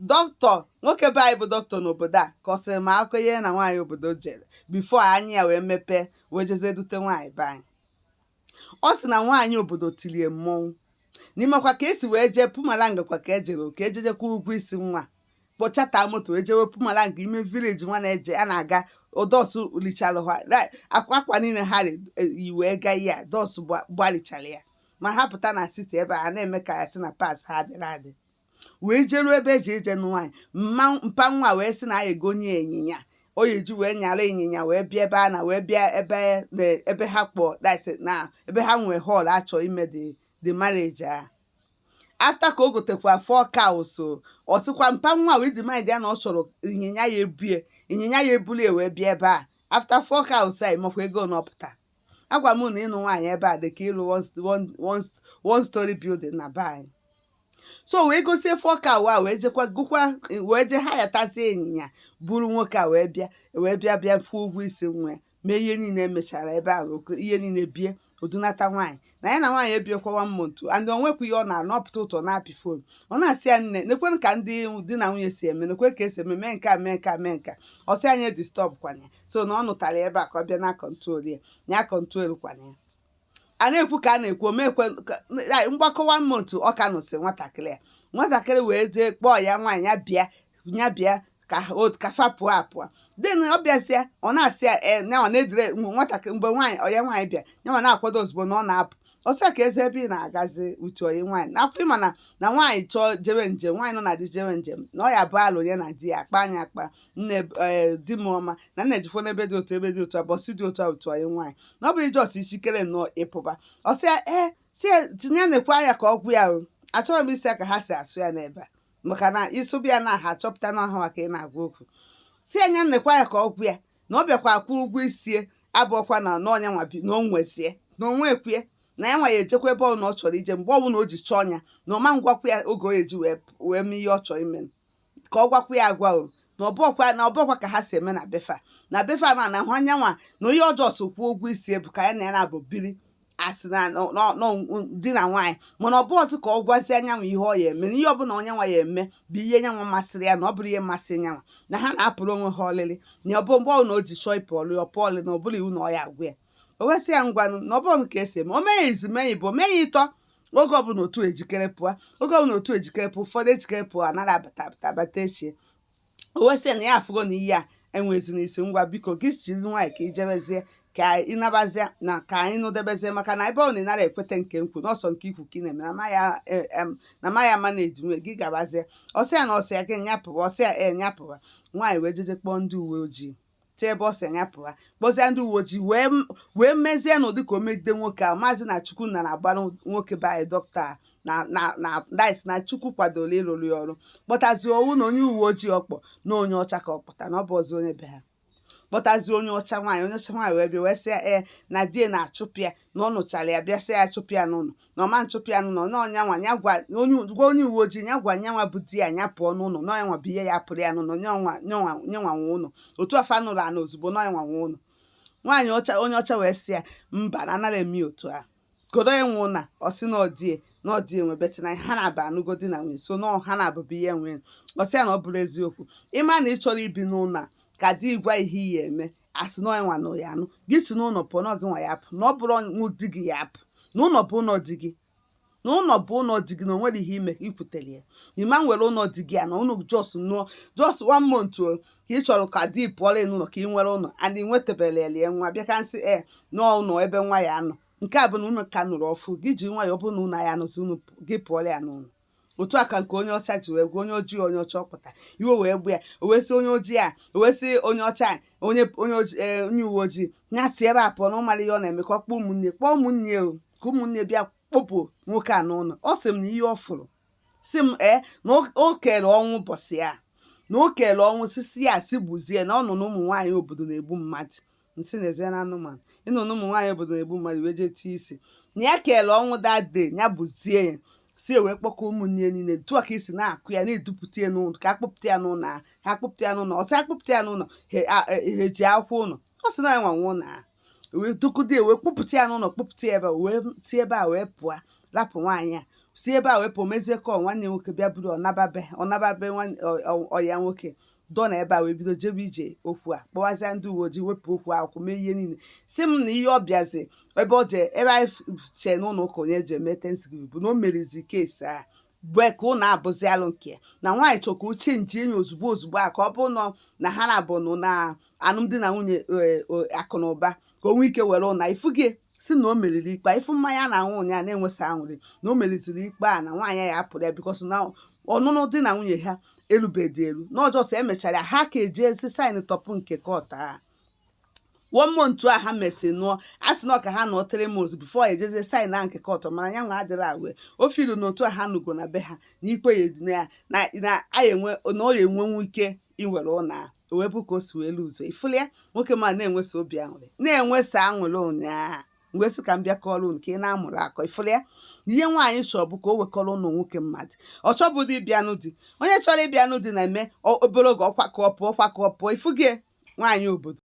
Dọkịta nwoke be anyị bụ dọkịta n'obodo a kọsịrị m akụkọ ihe na nwaanyị obodo jere before anya ya wee mepee, wee jezie dute nwaanyị be anyị. Ọ sị na nwaanyị obodo tilie mmọnwụ n'imekwa ka esi wee jee Mpumalanga, kwa ka ejere ka ejejekwa ụgwọ isi nwa, kpọchata moto ejewe Mpumalanga, ime village nwa na-eje a na-aga, dust lichara ha akwa niile ha yi wee gaa ihe a, dust gbalichara ya. Ma ha pụta na city ebe a na-eme ka ya sị na pas ha adịrị adị, wee jeruo ebe eji eje nụ nwaanyị. Mpa nwa wee sị na a egonye ịnyịnya o eji wee nyara ịnyịnya wee bịa ebe a na wee bịa ebe ebe ha kpọ na ebe ha nwee hall achọ ime the marriage a. After ka o gotekwa four cows, so ọ sịkwa mpa nwa wee demand ya na ọ chọrọ ịnyịnya ya ebue, ịnyịnya ya ebuli wee bịa ebe a. After four cows a, ịmakwa ego na ọpụta. Agwa m na ịnụ nwaanyị ebe a dị ka ịlụ one story building na be anyị. So wee gosie four cow a, wee jekwa gụkwa, wee jee ha yatazie ịnyịnya buru nwoke a wee bịa, wee bịa bịa kwụọ ụgwọ isi nwa ya, mee ihe niile emechara ebe ahụ, ihe niile bie odunata nwaanyị na ya na nwaanyị ebiekwa one month and o nwekwa ihe ọ na-anọpụta ụtọ na-apị phone. Ọ na-asị ya, "Nne, nekwenụ ka ndị di na nwunye si eme, nekwe ka esi eme, mee nke a, mee nke a, mee nke a." Ọ sị anyị disturb kwana ya, so na ọ nụtara ebe a ka ọ bịa na control ya, na ya control kwana ya. A na-ekwu ka a na-ekwu, omekwe mgbakọ one month ọ ka nụsị nwatakịrị ya. Nwatakịrị wee jee kpọọ ya nwaanyị, ya bịa, ya bịa ka fa pụọ apụọ. Then ọ bịasịa, ọ na-asị ya ee, nyanwa na-edire nwatakịrị. Mgbe nwaanyị ọya nwaanyị bịa, nyanwa na-akwado ozugbo na ọ na-apụ. Ọsị ka eze ebe ị na-agazi utu oyi nwaanyị na akwụ, ịma na nwaanyị chọọ jewe njem, nwaanyị nọ na di jewe njem, na ọ ya bụ alụ ya na di ya akpa anya akpa. "Nne, di m ọma, na nna ejikwa n'ebe dị otu, ebe dị otu a, bọsị dị otu a, otu oyi nwaanyị, na ọ bụrụ ijọs ichikere nnọọ ịpụba." Ọsị ya ee, si ya tinye nekwa anya ka ọ gwụ ya. O achọrọ m isi ya ka ha si asụ ya n'ebe a, maka na ịsụbịa na ha achọpụta na ọha maka ị na-agwa okwu. Si anya nekwa ya ka ọ gwụ ya na ọ bịakwa akwụ ụgwọ isie abụọkwa na n'ọnya nwa bi na o nwezie na onwe ekwue na ya nwa ya ejekwa ebe ọ na ọ chọrọ ije mgbe ọbụla o ji chọọ ya, na ọma ngwakwa ya oge o eji wee mee ihe ọ chọrọ ime, ka ọ gwakwa ya agwa o na ọbụọkwa ka ha si eme na befa, na befa na ahụ anyanwa na onye ọjọọ so kwuo ụgwọ isi ebu ka ya na ya na-abụ biri asị na di na nwaanyị. Mana ọ bụ ọzọ ka ọ gwazie anyanwụ ihe ọ ya eme, na ihe ọbụla onye nwa ya eme bụ ihe nyanwa masịrị ya, na ọ bụrụ ihe masịrị nyanwa na ha na-apụrụ onwe ha ọlịlị, na ọ bụ mgbe ọ na o ji chọọ ịpụ ọlụ ya, ọ pụọ ọlị, na ọ bụrụ iwu na ọ ya agwụ ya. O wesị ya ngwanụ, na ọ bụrụ ka esi eme, o mee ya izu, mee ya ibu, o mee ya ịtọ, oge ọbụla otu ejikere pụọ, oge ọbụla otu ejikere pụọ, ụfọdụ ejikere pụọ, anaghị abata abata abata echie. O wesị na ya afụgo na ihe a enwezi n'isi. Ngwa, biko, gị jizi nwaanyị ka ijebezie, ka ị nabazie na ka anyị nụdebezie, maka na ebe ọ na ị nara ekweta nke nkwu n'ọsọ nke ikwu ka ị na-eme na ma ya ama na-eji nwe gị gabazie. Ọsị ya na ọsị ya gị nyapụwa, ọsị ya e nyapụwa. Nwaanyị wee jeje kpọọ ndị uwe ojii tie ebe ọ sị nyapụwa, kpọzie ndị uwe ojii wee mezie n'ụdị ka o megide nwoke a. Maazị na Chukwu na na-agbara nwoke be anyị dọkịta na dice na Chukwu kwadoro ịrụrụ ya ọrụ, kpọtazie ọwụ na onye uwe ojii ọkpọ na onye ọcha ka ọ kpọta, na ọ bụ ọzọ onye be ha, kpọtazie onye ọcha nwaanyị. Onye ọcha nwaanyị wee bịa wee sị ya ee, na di ya na-achụpụ ya, na ọ nụchara ya, bịa sị ya chụpụ ya n'ụlọ, na ọma nchụpụ ya n'ụlọ, na ọnya nwa ya gwa onye, gwa onye uwe ojii ya gwa nyanwa bụ di ya ya pụọ n'ụlọ, na ọnya nwa bụ ihe ya pụrụ ya n'ụlọ, nyenwa nyenwa nwe ụlọ otu afa nụrụ ana ozugbo, na ọnya nwa nwe ụlọ. Nwaanyị ọcha, onye ọcha wee sị ya mba, na anara eme ya otu ahụ, kedu onye nwe ụlọ? Ọ sị na ọdie na ọdie nwe bet na ha na-aba anụgo di na nwunye, so na ha na-abụbụ ihe nwe. Ọ sị ya na ọ bụrụ eziokwu, ịma na ị chọrọ ibi n'ụlọ a, ka di gwa ihe iyi eme, asị na onye nwa nụ ya anụ, gị si n'ụlọ pụọ, na gị nwa ya apụ, na ọ bụrụ nwụ di gị ya apụ, na ụlọ bụ ụlọ di gị, na ụlọ bụ ụlọ di gị, na o nwere ihe ime ikwutere ya ịma nwere ụlọ di gị a, na ụlọ just nụọ just one month o, ka ị chọrọ ka di pụọrọ n'ụlọ ka ị nwere ụlọ and ị nwetabere ya nwa bịa ka nsị e n'ụlọ ebe nwa ya nọ. Nke a bụ na unu ka nụrụ ọfụ, gị ji nwayọọ, ọ bụrụ na unu ya anụzi unu, gị pụọrọ ya n'ụlọ. Otu a ka nke onye ọcha ji wee gwa onye ojii, onye ọcha ọkpụta iwe wee gbu ya. O wee sị onye ojii a, o wee sị onye ọcha a, onye uwe ojii ya si ebe a pụọ, na ọ mara ihe ọ na-eme, ka ọ kpọọ ụmụnne, kpọọ ụmụnne o, ka ụmụnne bịa kpọpụ nwoke a n'ụlọ. Ọ sị m na ihe ọ fụrụ, si m ee, na o kere ọnwụ ụbọchị ya, na o kere ọnwụ sisi ya si gbuzie, na ọ nọ na ụmụ nwaanyị obodo na-egbu mmadụ. Nsị na eze na anụmanụ ịnọ na ụmụ nwaanyị obodo na-egbu mmadụ, wee jee tie isi na ya kere ọnwụ that day, ya bụzie ya si wee kpọkọ ụmụnne ya niile tụọ ka isi na-akụ ya, na-edupụta ya n'ụlọ, ka akpọpụta ya n'ụlọ ahụ, ka akpọpụta ya n'ụlọ. Ọ sị akpọpụta ya n'ụlọ, ha eji akwụkwọ ụlọ. Ọ sị na ya nwa nwe ụlọ ahụ, wee dukụdi ya, wee kpọpụta ya n'ụlọ, kpọpụta ya ebe a, wee si ebe a wee pụọ, rapụ nwaanyị a. Si ebe a wepụ, mezie call nwanne nwoke bịa buru ọnababe ọya nwoke dọ na ebe a wee bido jebe ije okwu a, kpọwazịa ndị uwe ojii, wepụ okwu akwụkwọ, mee ihe niile. Si m na ihe ọ bịazi ebe ọ jee, ebe anyị chee n'ụlọ ụka onye eji eme Thanksgiving, bụ na o merizi case a bụ ka ụnụ abụzi alụ nke ya na nwaanyị chọrọ ka o change enyi ozugbo ozugbo a, ka ọ bụ nọ na ha na-abụ nụ na alụmdi na nwunye akụ na ụba, ka o nwee ike were ụna ifu gị. Si na o meriri ikpe a, ifu mmanya na-aṅụ ụnyaahụ na-enwesa aṅụrị na o meriziri ikpe a, na nwaanyị ya apụrụ ya, because na ọnụnụ di na nwunye ha erubedi elu na ọjọọ sọ emechara ya, ha ka eji ezi sign tọpụ nke court a one month a ha mesị nụọ. A sị na ọ ka ha nụọ 3 months before ejezie sign na nke court, mana ya nwa adịrị awe o filu na otu a ha nụgo na be ha na ikpe ya edina ya na a enwe na ọ ya enwenwu ike iwere ụlọ a. O wee bụ ka o si wee lu ụzọ ifụlụ ya, nwoke ma na-enwesa obi aṅụrị, na-enwesa aṅụrị ụnyaa. Wee sị ka m bịa kọrọ unu ka ị na-amụrụ akọ. Ifụlụ ya na ihe nwaanyị chọrọ bụ ka o wekọrọ ụlọ nwoke mmadụ. Ọ chọbụdị ịbịanụ di. Onye chọrọ ịbịanụ di na-eme obere oge, ọkwakọ pụọ, ọkwakọ pụọ. Ifu gị nwaanyị obodo.